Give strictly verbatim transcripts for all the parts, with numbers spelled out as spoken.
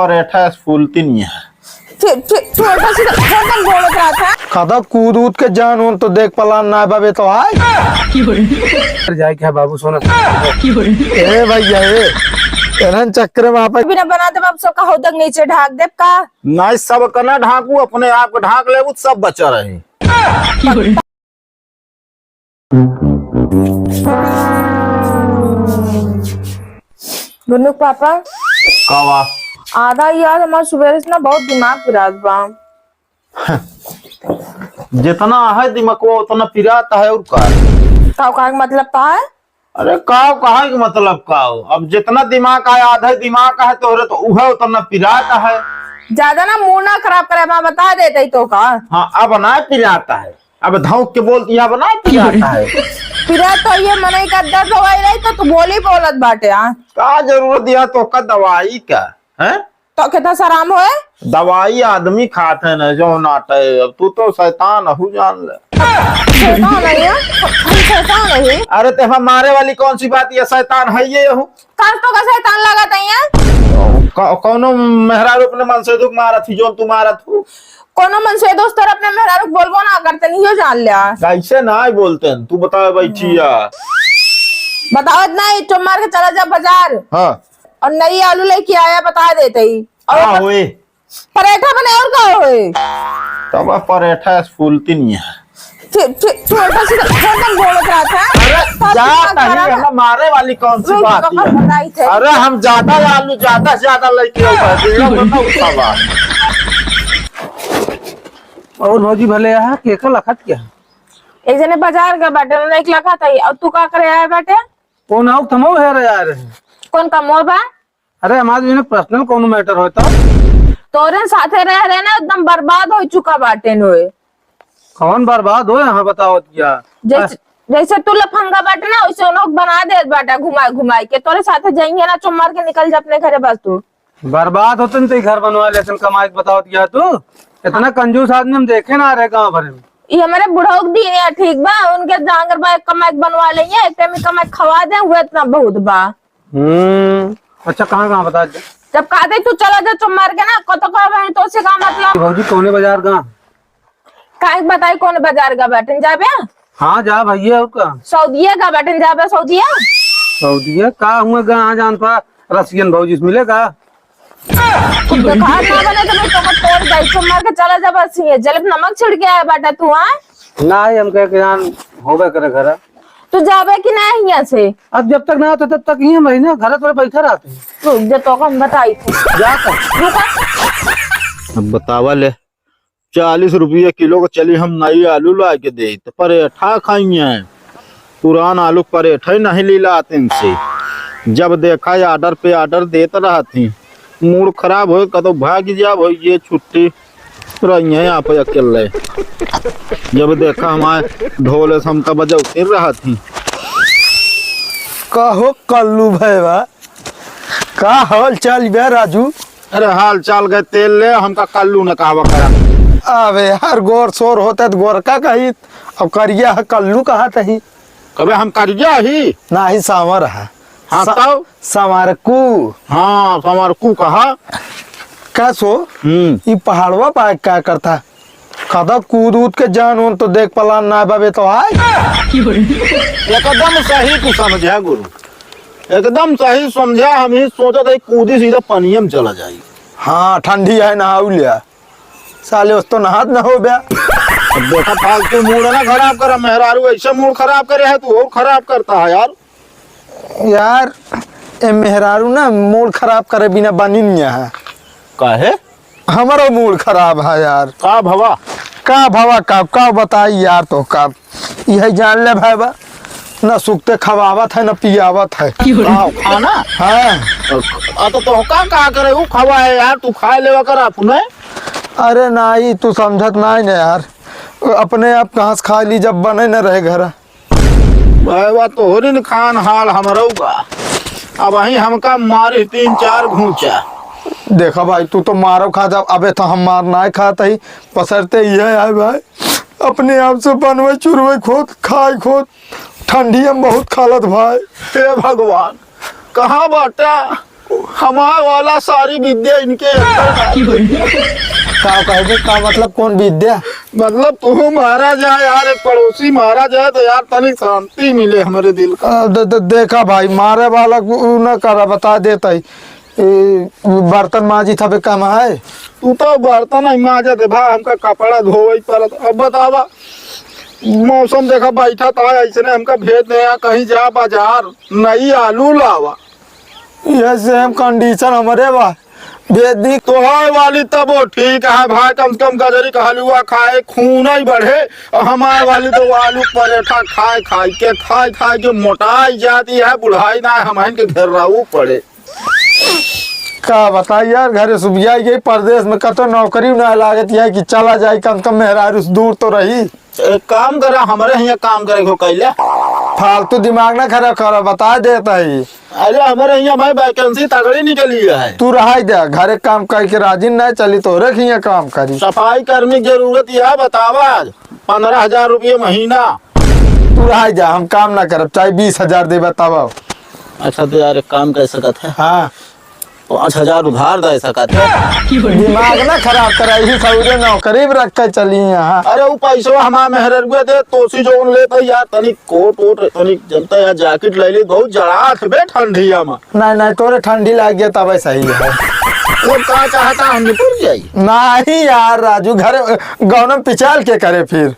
परेठा फूलती नहीं है। ठीक, ठीक, छोटा सी गर्दन बोलत रहा था। कदा कूद उद के जान उन तो देख पलान ना बाबे तो आए। अरे जाए क्या बाबू सोना? ए भैया, ए, एनन चक्कर में आप बिना बना दे बाप, सबका हो तक नीचे ढाक दे का? नहीं, सब का ना ढाकू, अपने आप को ढाक लेबू, सब बचा रहे। गुन्नू के पापा। का बा? आधा यार, हमार सुबेरे से ना बहुत दिमाग पिरात बा। जितना है दिमागवा उतना पिरात है, और का? का, का के मतलब का है? अरे का, कहा के मतलब का हो? अब जितना दिमाग है, आधा दिमाग है तोहरे, तो उहे उतना पिरात है। ज्यादा ना मूड ना खराब करे, मैं बता देते ही तो का। हाँ, अब ना पिरात है। अब धौंक के बोल दिया, अब ना पिरात है। पिरात तो ये मनई का दर्द हो गई रही तो तू बोली बोलत बाटे, हाँ? का जरूरत दिया तो का दवाई का, हैं? तो कितना सराम होए? दवाई आदमी खात है ना, जो नाट है। अब तू तो शैतान हूँ, जान ले। शैतान है ये? हम शैतान है ये? अरे, ते हम मारे वाली कौन सी बात, ये शैतान है ये हूँ। कल तो का शैतान लगा था ये? कौ-, कौनो मेहरारू अपने मनसेधू के मारत ही, जोन तू मारत हूँ। कोनो मनसेधू तोर अपने मेहरारू के बोलबो ना करते, नहीं हो जान लिया। कैसे ना बोलते हैं? तू बतावे बैठी है। बतावत नहीं, चुप मार के चला जा बाजार। हाँ। और नई आलू लेके आया, बता देते ही। और का होए? पराठा बने और का होए? तब पराठा फूलती नहीं है। ठीक, ठीक, छोटा सी गर्दन बोलत रहा था। अरे, सब जा दिमाग तनी खराब है। है ना, मारे वाली कौन सी रुक, बात रुक, है? हम बताई थे। अरे, हम ज्यादा आलू, ज्यादा से ज्यादा लेके आओ, भाई, बिगड़ा मत ना उठावा। और भौजी भले यहाँ के का लखत क्या? एक जने बाजार का बाटे, उन्हें एक लखत है, और तू का करे आया बाटे? कौन आओ, तमो है रे यार। कौन का मोह बा? अरे, हमारे जने पर्सनल कौनो मैटर होए तो? तोरे साथे रह रहे ना एकदम बर्बाद हो चुका बाटे नोए। कौन बर्बाद हो यहाँ बताओ क्या? जैसे, जैसे तू लफंगा बाटे ना, वैसे उन लोग बना देत बाटे घुमाए घुमाए के। तोरे साथे जाइए ना, चुप मार के निकल जा अपने घरे बस तू। बर्बाद होते न तो घर बनवा लेते, कमाई के बताओ क्या तू? इतना कंजूस आदमी हम देखे ना रहे गाँव भर में। ये हमारे बुढ़ऊ के दिन है, ठीक बा? उनके जांगर बा, एक कमाई के बनवा लेइए, एक टाइम कमाई के खवा दे, हुए इतना बहुत बा। हम्म, अच्छा, कहाँ, कहाँ बता दे? जब कहते तू चला जा, चुप मार के ना, कतो कह बहन, तो से का मतलब? भौजी, कौने बाजार का? काहे के बताई, कौन बाजार का बाटन जाबे? हाँ, जा भैया, और का? सऊदिया का बाटन जाबे, सऊदिया? सऊदिया? का हुआ गा, हाँ, जान पा, रसियन भौजी से मिले का? कुछ बेकार ना बने तो मैं तोका तोड़ जाई, चुप मार के चला जा बस, ये जलेब नमक छिड़के आया बाटा तू, हाँ? ना, हम कह के जान होबे करे घर। तू जाबे कि ना हियां से? अब जब तक ना होता तब तक ही हम रही ना, घर पर बैठा रहते हैं। रुक जा, तो हम बताई थे। जा कर। रुका। अब बतावा ले, चालीस रुपये किलो का चली हम नई आलू ला के दे, तो परेठा खाइए। पुरान आलू परेठा ही नहीं लीला आते इनसे। जब देखा ऑर्डर पे ऑर्डर देत रहती। मूड खराब होए, कतो भाग जाब होए, ये छुट्टी रही है यहाँ पे अकेले। जब देखा हमारे ढोले से हमका बजौते रहत ही। कहो कल्लू भैया, का हाल चाल बे राजू? अरे हाल चाल के तेल ले, हमका कल्लू न कहवा करा। अबे यार, गोर सोर होते तो गोर का कही, अब करिया है, कल्लू कहा तही। कबे हम करिया ही? नाही, सांवर है। हाँ, सा-, तब? सांवरकू। हाँ, सांवरकू कहा। का सो? हम्म। ई पहाड़वा पा का करता? कदा कूद उद के जान उन तो देख पलान ना बाबे तो आए। एकदम सही तू समझा गुरु, एकदम सही समझा। हम ही सोचत है कूदी सीधा पनिया में चला जाई। हाँ, ठंडी है, नहाऊ लिया। साले, उस तो नहात ना हो बे। अब देखा, फालतू मूड ना खराब करा, मेहरारू ऐसे मूड खराब करे है, तू और खराब करता है यार। यार, ए मेहरारू ना मूड खराब करे बिना बनी नहीं है। काहे? हमारो मूड खराब है यार। का भवा? का भवा का, का बताई यार तो का। यही जान ले भाई बा, ना सुखते खवावत है, ना पियावत है। का खाना? हाँ। आ तो, तो का, का करे, ऊ खवा है यार, तू खा लेवा कर अपने। अरे नाही, तू समझत नाही ना यार, अपने आप कहाँ से खा ली जब बने न रहे घर। भाई बा, तोहरिन खान हाल हमरऊ बा। अब वहीं हमका मारे तीन चार घूंचा। देखा भाई, तू तो मारो खा जा, अबे तो हम मार ना खात ही, पसरते ही है यार भाई। अपने आप से बनवे चुरवे खोत, खाए खोत, ठंडी हम बहुत खालत भाई। हे भगवान, कहाँ बाटा? हमार वाला सारी विद्या इनके अंदर बा। का कहबे, का मतलब, कौन विद्या? मतलब, तू मारा जाए यार, एक पड़ोसी मारा जाए तो यार, तनिक शांति मिले हमरे दिल का। अ, द-, द-, देखा भाई, मारे वाला उ, उ न करा, बता देता ही। ए, बर्तन माजी था बे, काम है? तू तो बर्तन ही माजा दे भा, हमका कपड़ा धोवे पड़त। अब बतावा, मौसम देखा बैठा था, ऐसने हमका भेज दे या कहीं जा बाजार, नई आलू लावा। ये same condition हमरे बा। भेज दी। तोहार वाली तब वो ठीक है भाई, कम से कम गजरी का हलवा खाए, खून ही बढ़े। और हमार वाली तो वो आलू पराठा खाए, खाए के, खाए, खाए के मोटाई जाती है, बुढ़ाई ना, हमहन के घेराऊ पड़े। का बताई यार, घरे सुबिया गई, परदेश में कतो नौकरी ना लागत है कि चला जाई, कम से कम मेहरारू से दूर तो रही। एक काम करा, हमरे हियाँ काम करे को कैले। फालतू दिमाग ना खराब करा, बता देता ही। अरे, हमरे हियाँ भाई vacancy तगड़ी निकली है। तू रहाई दे, घरे काम करके राजी ना चली, तोरे हियाँ काम करी। सफाई कर्मी की जरूरत है, बतावा, पन्द्रह हजार रुपये महीना। तू रहाई जा, हम काम ना करब, चाहे बीस हजार देबे तब। अच्छा, तो यार, एक काम कर सकत है। हाँ। पाँच हजार उधार दे सकत है। दिमाग ना खराब करा, यही सौरे नौकरी पर रख के चली यहाँ। अरे, वो पैसवा हमार मेहररुआ दे, तोसी जौन लेत है यार, तनी कोट वोट, तनी जनता यार, जैकेट ले ली, बहुत जड़ात बे ठंडिया में। नहीं, नहीं, तोरे ठंडी लाग गया तब सही है। वो का चाहता, हम निपुर जाई। नहीं यार राजू, घर गौनम पिचाल के करे फिर।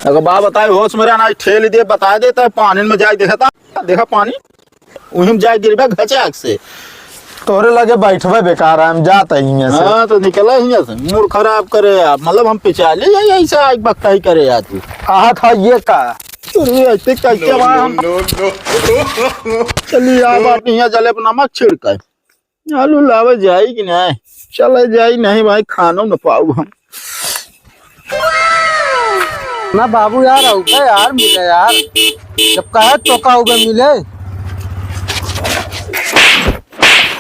अगर बा बताए, होश में रहना, ठेल दे, बता देता है, पानी में जाए, देखता, देखा पानी। उहिम जाए गिरबे घचाक से। तोरे लगे बैठबे बेकार है, हम जात ही हियां से। हाँ, तो निकला हियां से। मूड खराब करे यार, मतलब हम पिचाली जाई ऐसा आग बकताई करे यार तू। कहा था ये का? अरे ऐसे कैसे बा हम? चलिए यार, बात नहीं है, जले पर नमक छिड़का। आलू लावे जाई कि नहीं? चले जाई नहीं भाई, खानो न पाऊ हम। ना बाबू यार, अउबे यार, मिले यार। जब कहे तो का अउबे मिले?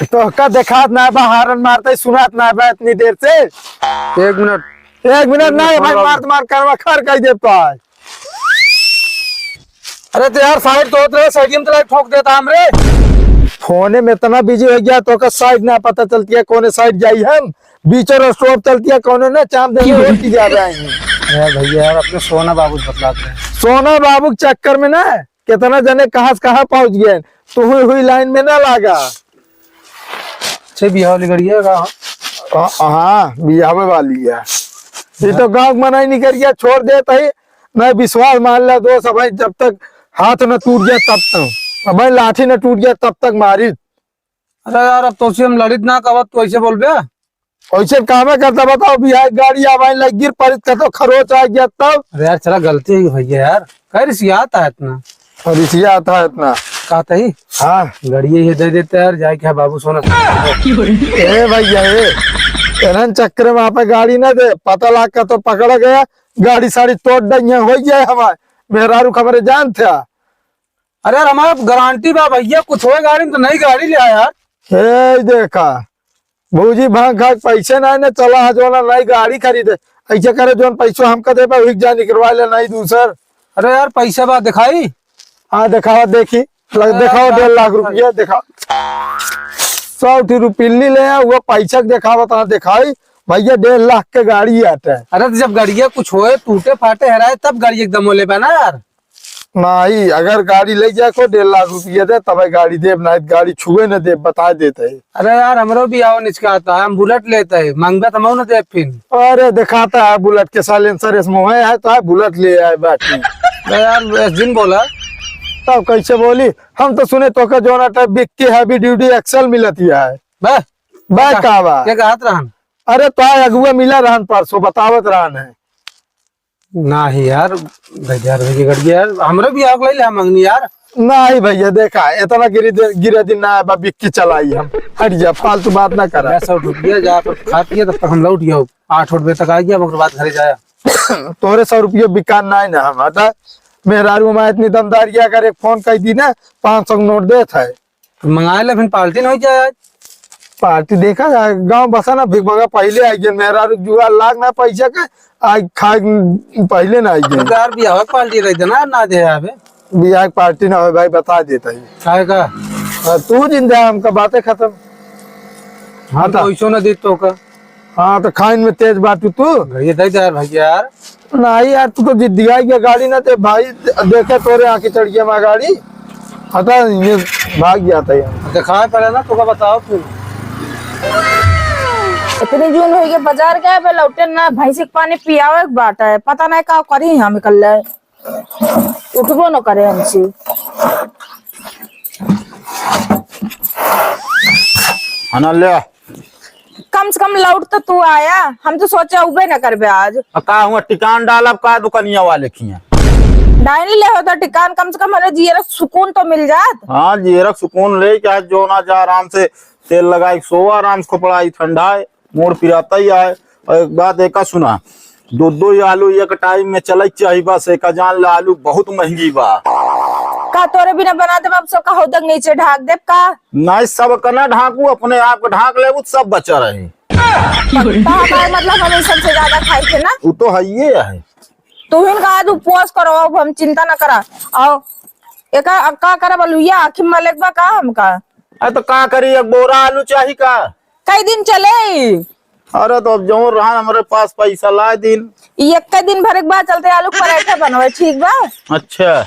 तोहका देखात ना बा, हारन मारते सुनात ना बा इतनी देर से। एक मिनट। एक मिनट ना भाई, मारत मार करवा खर कह देता है। अरे तो यार, साइड तो होत रहे, साइड में तो लाइट ठोक देता हमरे। फोने में इतना बिजी हो गया, तोहका साइड ना पता चलती है, कौने साइड जाई हम। बीचो रास्ता चलती है, कौनो ना चाप देंगे, रोड की जा रहे हैं। अरे भैया यार, अपने सोना बाबू से बतलाते हैं। सोना बाबू के चक्कर में ना कितना जने कहाँ से कहाँ पहुँच गए। तू हुई हुई लाइन में ना लागा। अच्छे बियाह वाली गाड़ी है का? हाँ, हाँ, बियाह वाली है। ये तो गाँव के मनाई नहीं कर गया, छोड़ देता ही। नहीं विश्वास मान ला दोस्त, भाई जब तक हाथ न टूट गया तब तक, भाई लाठी न टूट गया तब तक मारी। अरे यार, अब तोसे हम लड़ित ना कहत, तू ऐसे बोलबे? ऐसे कामे करता बताओ, बिहार गाड़ी आवाई लग गिर पड़ित, कतो खरोच आ गया तब। अरे यार, चला गलती है भैया यार, कह रिसियात है इतना। और रिसियात है इतना। कहते ही हाँ। गाड़ी ये दे देते यार, जाए क्या बाबू सोना। ए भैया, ए, एनहन चक्कर में आप गाड़ी ना दे, पता लाग का तो पकड़ गया, गाड़ी साड़ी तोड़ डइया हो गया हमारे, मेहरारू खबरे जान था। अरे यार, हमारा गारंटी बा भैया, कुछ होए गाड़ी में तो नई गाड़ी ले आया यार। ए, देखा, भौजी भांग खा के पैसे ना, ना चला, आज वाला नई गाड़ी खरीदे। ऐसे करे, जोन पैसो हमका दे बा, वही जा निकलवा ले, नई दूसर। अरे यार, पैसा बा, दिखाई? हाँ, दिखावा, देखी, लग, अरे दिखावा, यार, डेढ़ लाख रुपया, दिखा। सौ ठी रुपिल्ली ले आ, वो पैसा के दिखावा, ता दिखाई, भैया, डेढ़ लाख के गाड़ी आटे। अरे, तो जब गाड़िया कुछ होए, टूटे फाटे, हेराए, तब गाड़ी एकदम होले बा ना यार। नाही, अगर गाड़ी ले जाए को डेढ़ लाख रुपया दे, तब गाड़ी देब, नाही गाड़ी छुए न देब, बता देते हैं। अरे यार, हमरो भी आओ निचकाता है, हम बुलेट लेते हैं, मांगबे तो मऊ न देब फिर। अरे, दिखाता है बुलेट के साइलेंसर, इसमें है, है तो है, बुलेट ले आए बाकी। अरे यार, ऐस दिन बोला। तब कैसे बोली? हम तो सुने तो का जोना टाइप बिक के हैवी ड्यूटी एक्सेल मिलती है। बे, बे का, का बा? के कहत रहन? अरे, तो अगुआ मिला रहन परसों, बतावत रहन है। नाही यार, गजार हो गई गड़िया यार, हमरे भी आग ले ले मंगनी यार। नाही भैया, देखा, इतना गिरे दे-, गिरे दिन ना आबा, बिक्की चलाई हम। हट जा, फालतू बात ना करा। मैं सौ रुपया जा पर खा पिया, तब तक हम लौट गया, आठ आठ बजे तक आ गया, मगर बात घरे जाया। तोहरे सौ रुपया बिकान नाही ना हम, हटा। मेहरारू हमारे इतनी दमदार किया, अगर एक फोन कर दी ना, पाँच सौ नोट देत है। तो मंगा ले, फिर पार्टी नहीं जाए आज। पार्टी देखा जाए, गाँव बसा ना, भिख मंगा पहले आई गए, मेहरारू जुआ लाग ना पैसा के, आज खाए पहले ना आई गए। तो यार, बियाह की पार्टी रही देना, ना दे आवे। बियाह की पार्टी ना हो भाई, बता देता ही। खाए का? हाँ, तू जिंदा है, हमका बातें खत्म। हाँ, हम तो तो वैसो ना देत तो का। हाँ, तो खाइन में तेज बाटू तू। ये दे दे यार भैया यार। नहीं यार, तू तो जिद्दिया गया गाड़ी ना ते भाई, दे-, देखे तोरे आँखी चढ़ गया मैं गाड़ी। पता नहीं, ये भाग जाता है। दिखाए पड़े ना, तुका बताओ फिर। इतनी जून होई के बाजार गए बे, लौटे ना, भैंसी के पानी पियावे के बात है, पता नहीं का करी हम कल। उठबो न करे हमसे। हना ले। कम से कम लौट तो तू आया, हम तो सोचा उबे न करबे आज। आ का हुआ, टिकान डालब का दुकनिया वाले खिया? डाइन ले हो तो टिकान, कम से कम हमें जियरक सुकून तो मिल जात। हाँ, जियरक सुकून ले, क्या जो ना जा, आराम से तेल लगाई, सोवा, आराम से खोपड़ाई ठंडाए। मूड़ पिराता ही आए। और एक बात एका सुना, दो दो ही आलू एक टाइम में चले के चाही, बस एका जान ले, आलू बहुत महंगी बा। का तोरे बिना बना देब, अब सबका हौदक नीचे ढाक देब का? नहीं, सब का ना ढाकू, अपने आप के ढाक लेबू, सब बचा रही। का हमार मतलब हमें सबसे ज्यादा खाई थे ना? वो तो है ही है। तू ही कहा तू उपवास करो, अब हम चिंता न करा। आओ, एका का करब, अलुइया आँखी में मलेक बा का हमका? अरे तो का करी, एक बोरा आलू चाही का? कई दिन चले? अरे तो अब जौन रहा हमरे पास पैसा लाए दिन। ई एक दिन भर एक बार चलते आलू के पराठा बनवे, ठीक बा? अच्छा,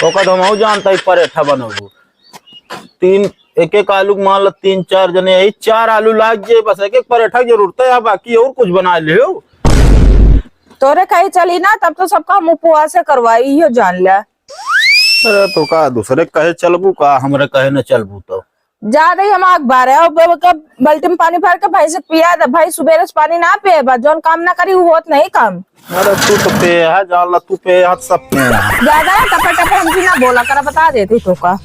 ओकर तो हमहू जानता ही पराठा बनबू। तीन, एक एक आलू के मान लो तीन चार जने, यही चार आलू लाग जाए, बस एक एक पराठा की जरूरत है, बाकी और कुछ बना लियो। तोरे कहीं चली ना, तब तो सबका हम उपवास करवाई, इहो जान ले। अरे तो का दूसरे कहे चलबू का, हमरे कहे न चलबू तो? जा रही हम आग बारे, अब, अब, अब बाल्टी में पानी भर के भैंस के पिया दे। भैंस सुबेरे से पानी ना पिए बा, जौन काम ना करी, वो होत नहीं काम। अरे तू तो पे है, जान ला तू पे है, सब पे है। ज्यादा टपर टपर हमसे ना बोला करा, बता देती तो का।